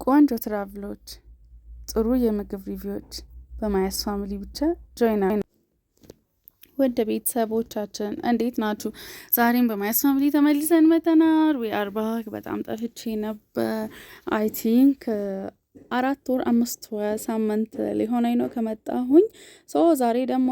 ቆንጆ travel ኦች፣ ጥሩ የምግብ review ዎች በማያስ family ብቻ join። ወደ ቤተሰቦቻችን እንዴት ናችሁ? ዛሬም በማያስ family ተመልሰን መተናል። We are back። በጣም ጠፍቼ ነበር። I think 4 ወር 5 ሳምንት ሊሆነኝ ነው ከመጣሁኝ። So ዛሬ ደግሞ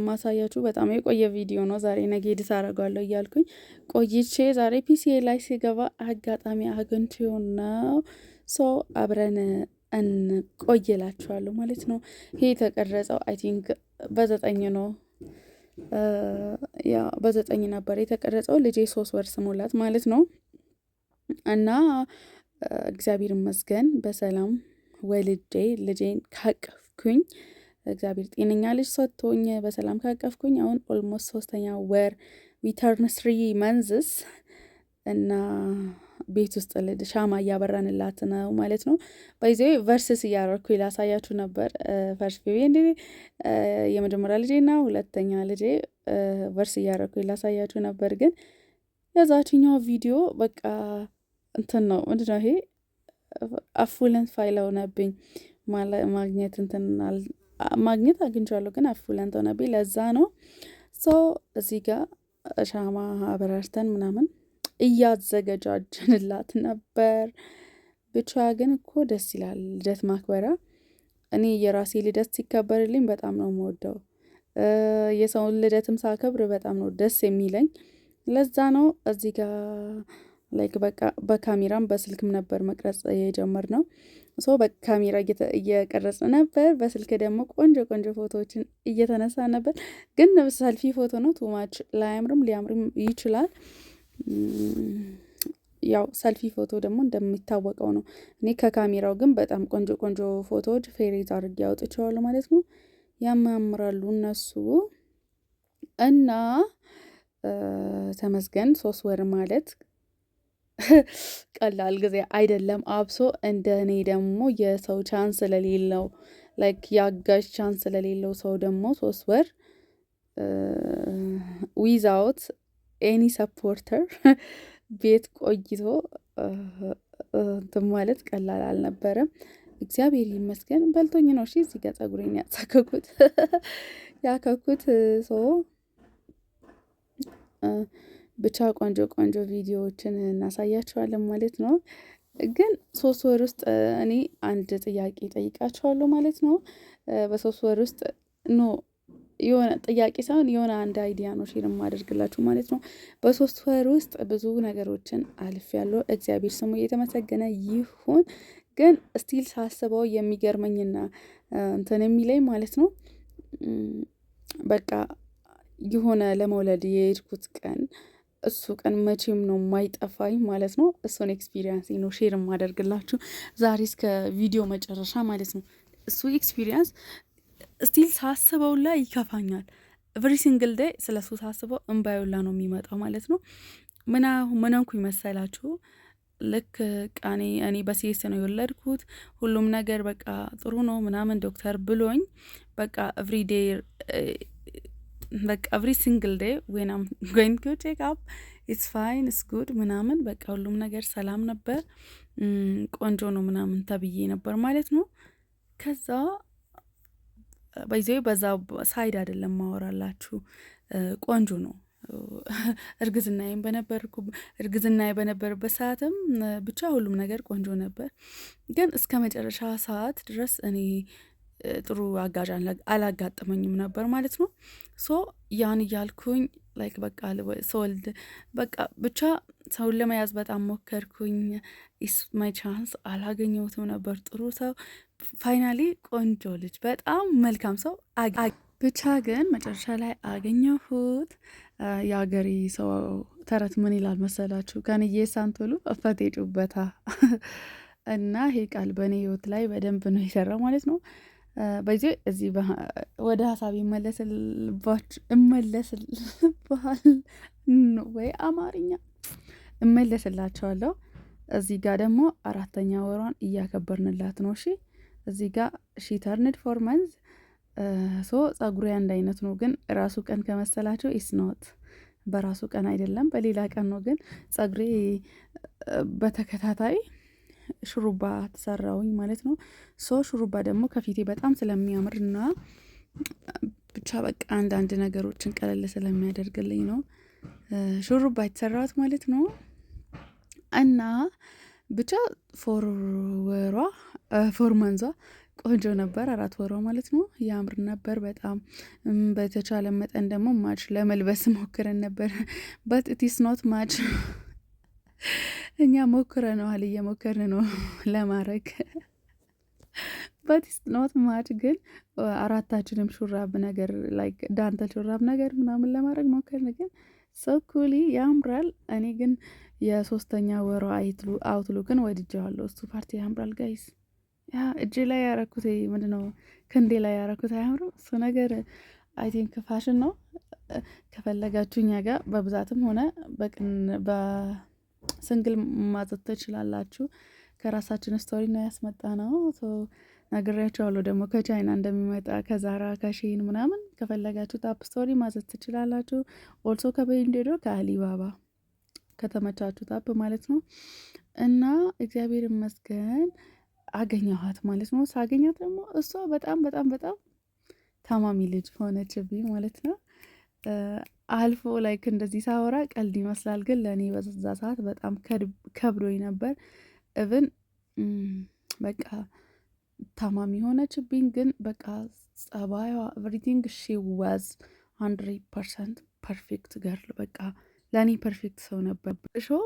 ማሳያችሁ በጣም የቆየ ቪዲዮ ነው። ዛሬ ነገ edit አደርገዋለሁ እያልኩኝ ቆይቼ ዛሬ PC ላይ ሲገባ አጋጣሚ አግኝቼው ነው። So አብረን እንቆይላችኋለሁ ማለት ነው። ይሄ የተቀረጸው I think በ9 ነው። Yeah፣ በ9 ነበር የተቀረጸው። ልጄ 3 ወር ስሞላት ማለት ነው። እና እግዚአብሔር ይመስገን በሰላም ወልጄ ልጄን ካቀፍኩኝ፣ እግዚአብሔር ጤነኛ ልጅ ሰጥቶኝ በሰላም ካቀፍኩኝ አሁን almost ሶስተኛ ወር፣ we turn 3 months እና ቤት ውስጥ ሻማ እያበራንላት ነው ማለት ነው። By the way versus እያደረኩ ላሳያችሁ ነበር። First baby እንዲ የመጀመሪያ ልጄ እና ሁለተኛ ልጄ versus እያደረኩ ላሳያችሁ ነበር። ግን የዛችኛው ቪዲዮ በቃ እንትን ነው፣ ምንድነው ይሄ affluent ፋይል ሆነብኝ። ማግኘት እንትን ማግኘት አግኝቻለሁ፣ ግን affluent ሆነብኝ። ለዛ ነው። So እዚህ ጋር ሻማ አበራርተን ምናምን እያዘገጃጀንላት ነበር። ብቻ ግን እኮ ደስ ይላል ልደት ማክበሪያ። እኔ የራሴ ልደት ሲከበርልኝ በጣም ነው የምወደው። የሰውን ልደትም ሳከብር በጣም ነው ደስ የሚለኝ። ለዛ ነው እዚህ ጋር like በቃ በካሜራም በስልክም ነበር መቅረጽ የጀመርነው። So በካሜራ እየቀረጽን ነበር፣ በስልክ ደግሞ ቆንጆ ቆንጆ ፎቶዎችን እየተነሳ ነበር። ግን ሰልፊ ፎቶ ነው፣ too much ላያምርም ሊያምርም ይችላል። ያው ሰልፊ ፎቶ ደግሞ እንደሚታወቀው ነው። እኔ ከካሜራው ግን በጣም ቆንጆ ቆንጆ ፎቶዎች freeze አድርጌ አውጥቼዋለሁ ማለት ነው። ያማምራሉ እነሱ። እና ተመስገን፣ 3 ወር ማለት ቀላል ጊዜ አይደለም። አብሶ እንደ እኔ ደግሞ የሰው chance ስለሌለው፣ like የአጋዥ chance ስለሌለው ሰው ደግሞ 3 ወር without any supporter ቤት ቆይቶ እንትን ማለት ቀላል አልነበረም። እግዚአብሔር ይመስገን በልቶኝ ነው። እሺ፣ እዚህ ጋር ፀጉሬን ያሳከኩት ያከኩት። So ብቻ ቆንጆ ቆንጆ ቪዲዮዎችን እናሳያችኋለን ማለት ነው። ግን 3 ወር ውስጥ እኔ አንድ ጥያቄ ጠይቃችኋለሁ ማለት ነው። በ3 ወር ውስጥ፣ no፣ የሆነ ጥያቄ ሳይሆን የሆነ አንድ idea ነው share የማደርግላችሁ ማለት ነው። በ3 ወር ውስጥ ብዙ ነገሮችን አልፌያለሁ። እግዚአብሔር ስሙ እየተመሰገነ ይሁን። ግን still ሳስበው የሚገርመኝና እንትን የሚለኝ ማለት ነው፣ በቃ የሆነ ለመውለድ የሄድኩት ቀን፣ እሱ ቀን መቼም ነው የማይጠፋኝ ማለት ነው። እሱን experience ነው share የማደርግላችሁ ዛሬ እስከ ቪዲዮ መጨረሻ ማለት ነው። እሱ experience still ሳስበው ላይ ይከፋኛል። Every single day ስለ እሱ ሳስበው እምባዬ ሁላ ነው የሚመጣው ማለት ነው። ምና ምንንኩ መሰላችሁ? ልክ ቃኔ እኔ በ CS ነው የወለድኩት። ሁሉም ነገር በቃ ጥሩ ነው ምናምን ዶክተር ብሎኝ፣ በቃ every day፣ በቃ every single day when I'm going to check up, it's fine, it's good ምናምን፣ በቃ ሁሉም ነገር ሰላም ነበር፣ ቆንጆ ነው ምናምን ተብዬ ነበር ማለት ነው። ከዛ by the way በዛ side አይደለም ማወራላችሁ፣ ቆንጆ ነው። እርግዝናዬ በነበረበት ሰዓትም ብቻ ሁሉም ነገር ቆንጆ ነበር። ግን እስከ መጨረሻ ሰዓት ድረስ እኔ ጥሩ አጋዥ አላጋጠመኝም ነበር ማለት ነው። So ያን እያልኩኝ like በቃ ስወልድ በቃ ብቻ ሰውን ለመያዝ በጣም ሞከርኩኝ። It's my chance፣ አላገኘሁትም ነበር ጥሩ ሰው። Finally ቆንጆ ልጅ፣ በጣም መልካም ሰው ብቻ ግን መጨረሻ ላይ አገኘሁት። የአገሬ ሰው ተረት ምን ይላል መሰላችሁ? Kan hiyyeessaan tolu uffate cubbata። እና ይሄ ቃል በእኔ ህይወት ላይ በደንብ ነው የሰራው ማለት ነው። በዚህ እዚህ ወደ ሀሳብ እመለስልባል ወይ አማርኛ እመለስላቸዋለሁ። እዚህ ጋር ደግሞ አራተኛ ወሯን እያከበርንላት ነው። እሺ፣ እዚህ ጋር she turned 4 months። So ጸጉሬ አንድ አይነት ነው፣ ግን ራሱ ቀን ከመሰላቸው it's not፣ በራሱ ቀን አይደለም፣ በሌላ ቀን ነው። ግን ጸጉሬ በተከታታይ ሹሩባ ተሰራውኝ ማለት ነው። So ሹሩባ ደግሞ ከፊቴ በጣም ስለሚያምርና ብቻ በቃ አንዳንድ ነገሮችን ቀለል ስለሚያደርግልኝ ነው ሹሩባ የተሰራሁት ማለት ነው። እና ብቻ 4 ወሯ፣ 4 months ዋ ቆንጆ ነበር። 4 ወሯ ማለት ነው፣ ያምር ነበር በጣም። በተቻለ መጠን ደግሞ match ለመልበስ ሞክረን ነበር፣ but it's not match። እኛ ሞክረነዋል፣ እየሞከርን ነው ለማድረግ፣ but it's not match። ግን አራታችንም ሹራብ ነገር፣ like ዳንተል ሹራብ ነገር ምናምን ለማድረግ ሞከርን፣ ግን so cool ያምራል። እኔ ግን የሶስተኛ ወሯ outlook ን ወድጀዋለሁ። እሱ part ያምራል guys። Yeah፣ እጄ ላይ ያረኩት ምንድን ነው? ክንዴ ላይ ያረኩት አያምርም? እሱ ነገር I think ፋሽን ነው። ከፈለጋችሁ እኛ ጋር በብዛትም ሆነ በቅን በ single ማዘዝ ትችላላችሁ። ከራሳችን store ነው ያስመጣነው። ነግሬያቸዋለሁ ደግሞ ከቻይና እንደሚመጣ፣ ከዛራ፣ ከሺን ምናምን ከፈለጋችሁ top store ማዘዝ ትችላላችሁ። Also ከፒንዱኦዱኦ፣ ከአሊባባ ከተመቻችሁ top ማለት ነው። እና እግዚአብሔር ይመስገን አገኘኋት ማለት ነው። ሳገኛት ደግሞ እሷ በጣም በጣም በጣም ታማሚ ልጅ ሆነችብኝ ማለት ነው። አልፎ like እንደዚህ ሳወራ ቀልድ ይመስላል፣ ግን ለእኔ በዛ ሰዓት በጣም ከብዶኝ ነበር። Even በቃ ታማሚ ሆነችብኝ፣ ግን በቃ ጸባይዋ፣ everything፣ she was 100% perfect girl። በቃ ለእኔ perfect ሰው ነበር። So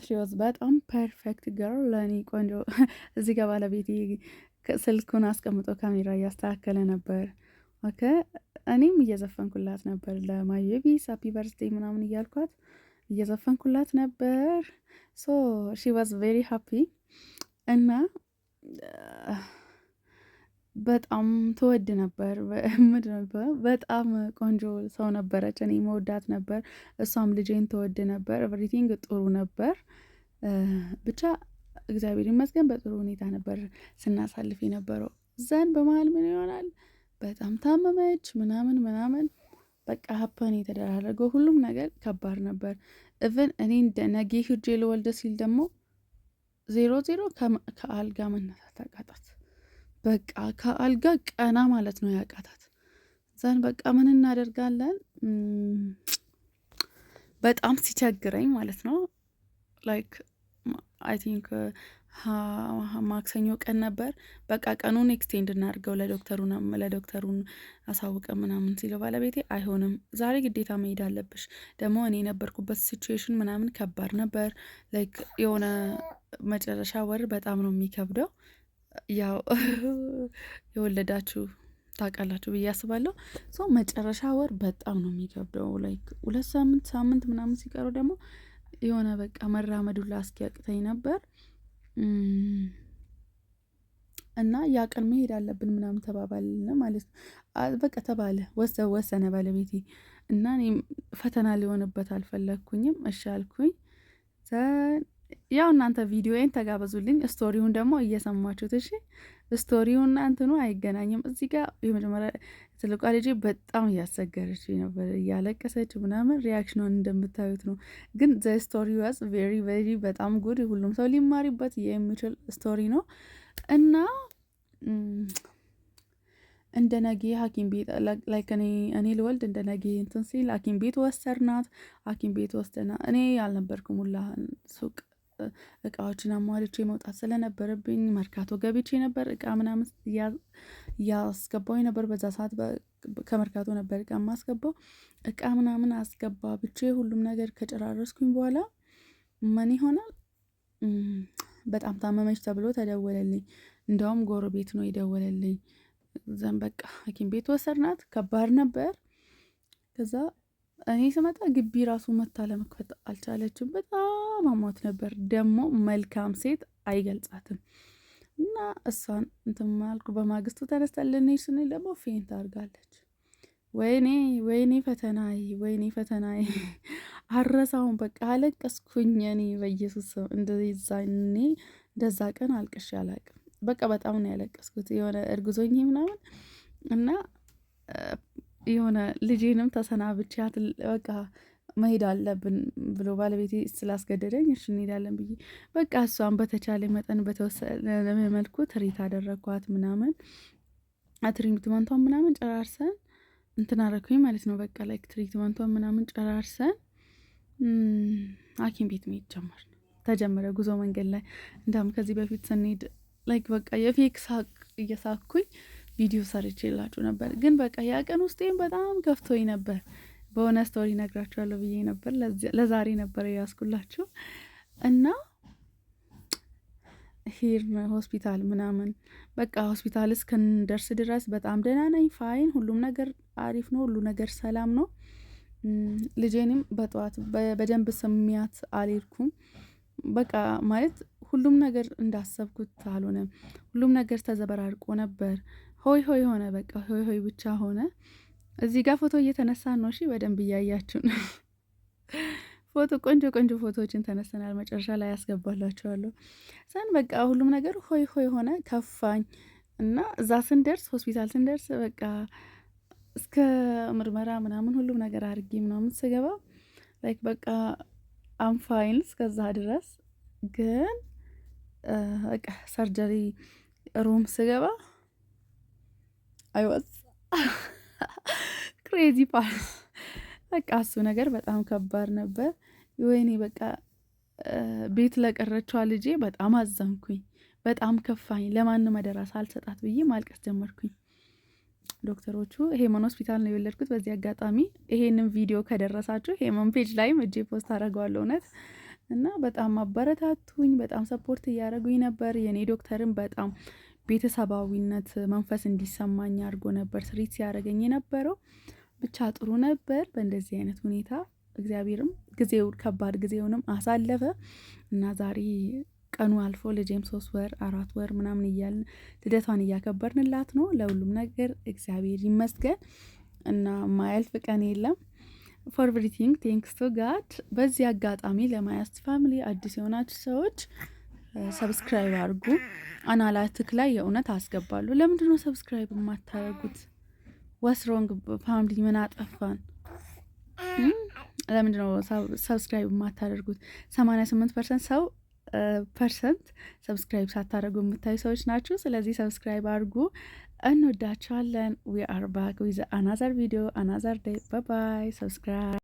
she was በጣም perfect girl ለእኔ፣ ቆንጆ። እዚህ ጋር ባለቤቴ ስልኩን አስቀምጦ ካሜራ እያስተካከለ ነበር። Okay፣ እኔም እየዘፈንኩላት ነበር፣ ለ my babies happy birthday ምናምን እያልኳት እየዘፈንኩላት ነበር። So she was very happy እና በጣም ትወድ ነበር። በጣም ቆንጆ ሰው ነበረች። እኔ መወዳት ነበር፣ እሷም ልጄን ትወድ ነበር። Everything ጥሩ ነበር። ብቻ እግዚአብሔር ይመስገን በጥሩ ሁኔታ ነበር ስናሳልፍ የነበረው። Then በመሀል ምን ይሆናል? በጣም ታመመች ምናምን ምናምን፣ በቃ happen የተደራረገው ሁሉም ነገር ከባድ ነበር። Even እኔ እንደ ነገ ሂጄ ልወልድ ሲል ደግሞ 00 ከአልጋ መነሳት አቃታት። በቃ ከአልጋ ቀና ማለት ነው ያቃታት። Then በቃ ምን እናደርጋለን? በጣም ሲቸግረኝ ማለት ነው፣ like I think ማክሰኞ ቀን ነበር። በቃ ቀኑን extend እናድርገው፣ ለዶክተሩን አሳውቀ ምናምን ሲለው ባለቤቴ አይሆንም፣ ዛሬ ግዴታ መሄድ አለብሽ። ደግሞ እኔ የነበርኩበት situation ምናምን ከባድ ነበር። Like የሆነ መጨረሻ ወር በጣም ነው የሚከብደው። ያው የወለዳችሁ ታውቃላችሁ ብዬ አስባለሁ። So መጨረሻ ወር በጣም ነው የሚከብደው። Like 2 ሳምንት፣ ሳምንት ምናምን ሲቀረው ደግሞ የሆነ በቃ መራመዱ እስኪያቅተኝ ነበር። እና ያ ቀን መሄድ አለብን ምናምን ተባባልን ማለት ነው። በቃ ተባለ፣ ወሰነ ባለቤቴ፣ እና እኔም ፈተና ሊሆንበት አልፈለግኩኝም። እሺ አልኩኝ። ያው እናንተ ቪዲዮዬን ተጋበዙልኝ፣ story ውን ደግሞ እየሰማችሁት እሺ። Story ውና እንትኑ አይገናኝም። እዚህ ጋር የመጀመሪያ ትልቋ ልጄ በጣም እያስቸገረች ነበር፣ እያለቀሰች ምናምን፣ reaction ኗን እንደምታዩት ነው። ግን the story was very very በጣም good፣ ሁሉም ሰው ሊማሪበት የሚችል story ነው። እና እንደ ነጌ ሐኪም ቤት፣ like እኔ ልወልድ እንደ ነጌ እንትን ሲል ሐኪም ቤት ወሰድናት። ሐኪም ቤት ወስደና እኔ አልነበርኩም ሁላ፣ ሱቅ እቃዎችን አሟልቼ መውጣት ስለነበረብኝ መርካቶ ገብቼ ነበር። እቃ ምናምን እያስገባሁኝ ነበር። በዛ ሰዓት ከመርካቶ ነበር እቃ የማስገባው። እቃ ምናምን አስገባ ብቼ ሁሉም ነገር ከጨራረስኩኝ በኋላ ምን ይሆናል? በጣም ታመመች ተብሎ ተደወለልኝ። እንደውም ጎረቤት ነው የደወለልኝ። Then በቃ ሐኪም ቤት ወሰድናት። ከባድ ነበር። ከዛ እኔ ስመጣ ግቢ ራሱ መታ ለመክፈት አልቻለችም። በጣም አሟት ነበር። ደግሞ መልካም ሴት አይገልጻትም። እና እሷን እንትን አልኩ። በማግስቱ ተነስተን ልንሄድ ስንል ደግሞ faint አድርጋለች። ወይኔ ወይኔ ፈተናዬ፣ ወይኔ ፈተናዬ፣ አረሳውን። በቃ አለቀስኩኝ። እኔ በኢየሱስ ስም እንደዛኔ እንደዛ ቀን አልቅሼ አላቅም። በቃ በጣም ነው ያለቀስኩት። የሆነ እርጉዞኝ ምናምን እና የሆነ ልጄንም ተሰናብቻት በቃ መሄድ አለብን ብሎ ባለቤቴ ስላስገደደኝ እሺ እንሄዳለን ብዬ በቃ እሷን በተቻለ መጠን በተወሰነ መልኩ treat አደረግኳት ምናምን፣ treatment ቷን ምናምን ጨራርሰን እንትን አደረኩኝ ማለት ነው። በቃ like treatment ቷን ምናምን ጨራርሰን ሐኪም ቤት መሄድ ጀመርን። ተጀመረ ጉዞ መንገድ ላይ። እንዳውም ከዚህ በፊት ስንሄድ like በቃ የ fake ሳቅ እየሳኩኝ ቪዲዮ ሰርቼላችሁ ነበር። ግን በቃ ያ ቀን ውስጤም በጣም ከፍቶኝ ነበር። በሆነ story ነግራችኋለሁ ብዬ ነበር። ለዛሬ ነበር ያስኩላችሁ። እና ሄድን ሆስፒታል ምናምን፣ በቃ ሆስፒታል እስክንደርስ ድረስ በጣም ደህና ነኝ፣ fine፣ ሁሉም ነገር አሪፍ ነው፣ ሁሉ ነገር ሰላም ነው። ልጄንም በጠዋት በደንብ ስሚያት አልሄድኩም። በቃ ማለት ሁሉም ነገር እንዳሰብኩት አልሆነም። ሁሉም ነገር ተዘበራርቆ ነበር። ሆይ ሆይ ሆነ፣ በቃ ሆይ ሆይ ብቻ ሆነ። እዚህ ጋር ፎቶ እየተነሳን ነው። እሺ በደንብ እያያችሁ ነው። ፎቶ፣ ቆንጆ ቆንጆ ፎቶዎችን ተነስተናል። መጨረሻ ላይ ያስገባላችኋለሁ። Then በቃ ሁሉም ነገር ሆይ ሆይ ሆነ፣ ከፋኝ። እና እዛ ስንደርስ፣ ሆስፒታል ስንደርስ፣ በቃ እስከ ምርመራ ምናምን ሁሉም ነገር አድርጌ ምናምን ስገባ like በቃ I'm fine እስከዛ ድረስ፣ ግን በቃ surgery room ስገባ I was crazy part። በቃ እሱ ነገር በጣም ከባድ ነበር። ወይኔ በቃ ቤት ለቀረችዋ ልጄ በጣም አዘንኩኝ፣ በጣም ከፋኝ። ለማንም አደራ ሳልሰጣት ብዬ ማልቀስ ጀመርኩኝ። ዶክተሮቹ፣ ሄመን ሆስፒታል ነው የወለድኩት። በዚህ አጋጣሚ ይሄንን ቪዲዮ ከደረሳችሁ ሄመን page ላይም እጄ post አደርገዋለሁ እውነት። እና በጣም አበረታቱኝ፣ በጣም support እያደረጉኝ ነበር። የኔ ዶክተርም በጣም ቤተሰባዊነት መንፈስ እንዲሰማኝ አድርጎ ነበር treat ሲያደርገኝ የነበረው። ብቻ ጥሩ ነበር። በእንደዚህ አይነት ሁኔታ እግዚአብሔርም ጊዜው ከባድ ጊዜውንም አሳለፈ እና ዛሬ ቀኑ አልፎ ልጄም 3 ወር 4 ወር ምናምን እያልን ልደቷን እያከበርንላት ነው። ለሁሉም ነገር እግዚአብሔር ይመስገን እና ማያልፍ ቀን የለም። For everything thanks to God። በዚህ አጋጣሚ ለማያስት family አዲስ የሆናችሁ ሰዎች subscribe አድርጉ። Analytic ላይ የእውነት አስገባሉ። ለምንድነው subscribe የማታደርጉት? What's wrong family? ምን አጠፋን? ለምንድነው subscribe የማታደርጉት? 88% ሰው percent subscribe ሳታደርጉ የምታዩ ሰዎች ናችሁ። ስለዚህ subscribe አድርጉ። እንወዳችኋለን። We are back with another video, another day። Bye bye። Subscribe።